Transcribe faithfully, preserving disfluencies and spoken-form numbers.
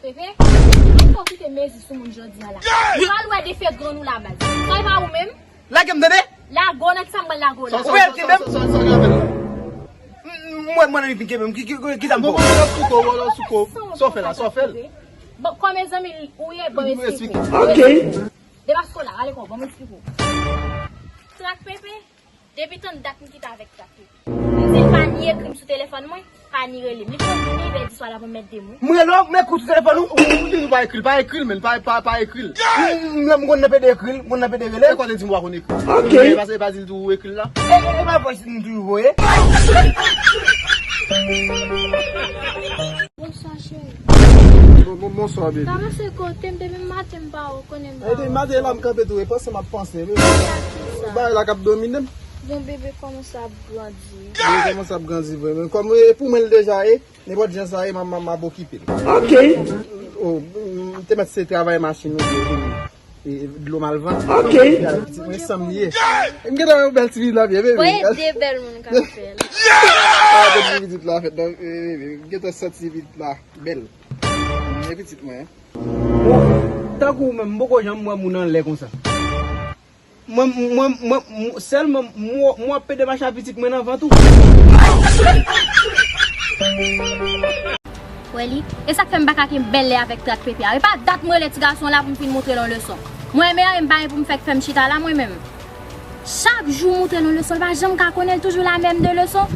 Pepe, ann fè w kite mezi sou moun jodi a la. Ou pral wè defe grann ou la baz. Sa e pa ou menm? Lage m tande. Lage w nan ki sa m pral lage w la. Ou pral kenbe m? M- Mwen mwen li vin kenbe m. Ki ki ki sa m fè? Bon, bon, bon, souko, bon, bon, souko. Sa w fè la, sa w fè l? Bon, kòman zanmi ou ye, bon, esplike. Ok. Depaske w la, ale kò, bon, m esplike w. Trak Pepe, depi tann dat m kite avèk Trak Pepe. M di l pa ni ekri m sou telefòn mwen, pa ni rele m. Li pran vini vè di swa la pou m mèt de mwen. M rele w, m ekri w sou telefòn ou, ou, ou di nou pa ekri l, pa ekri l, men pa, pa, pa ekri l. M, m, m konn nan pede ekri l, m konn nan pede rele l. E kwa te di m w pa konn ekri l? Ok. E pa, e pa di l tou ou ekri l la? E, e, e pa vòs m toujou voye. Bonswa, cheri. Bon, bon, bonswa, baby. Ka pase kote m depi maten m pa wè w konnen m pa wè w. E depi maten la m kanpe tou, e panse m ap panse, baby. Bagay la k ap domine m. Bon, bebe kòmanse ap grandi. Bebe kòmanse ap grandi vre. Men kòm e pou mwen l deja ye, nenpòt jan sa ye, m ap, m ap, m ap okipe l. Ok. O, m te mèt se travay machin ou byen, e, dlo malvan. Ok. Pitit mwen sanm li ye. M gentan wè yon bèl ti pitit la byen, bebe. Voye de bèl moun k ap fè l. Ah, bèl ti pitit la fèt nan, e, bebe. M gentan santi pitit la bèl. Men pitit mwen. Tankou ou menm, m poko janm wè moun anlè konsa. Mwen, mwen, mwen, mwen, sèlman, mwen, mwen ap pede mache ak pitit mwen nan vant ou. Wè li. E sa k fè m pa ka kenbe bèl lè avèk Trak Pepe a. E pa dat mwen rele ti gason la pou m fin montre l yon leson. Mwen menm, m pa gen pou m fè k fè m chita la, mwen menm. Chak jou montre l yon leson, l pa janm ka konnen, l toujou la menm de leson.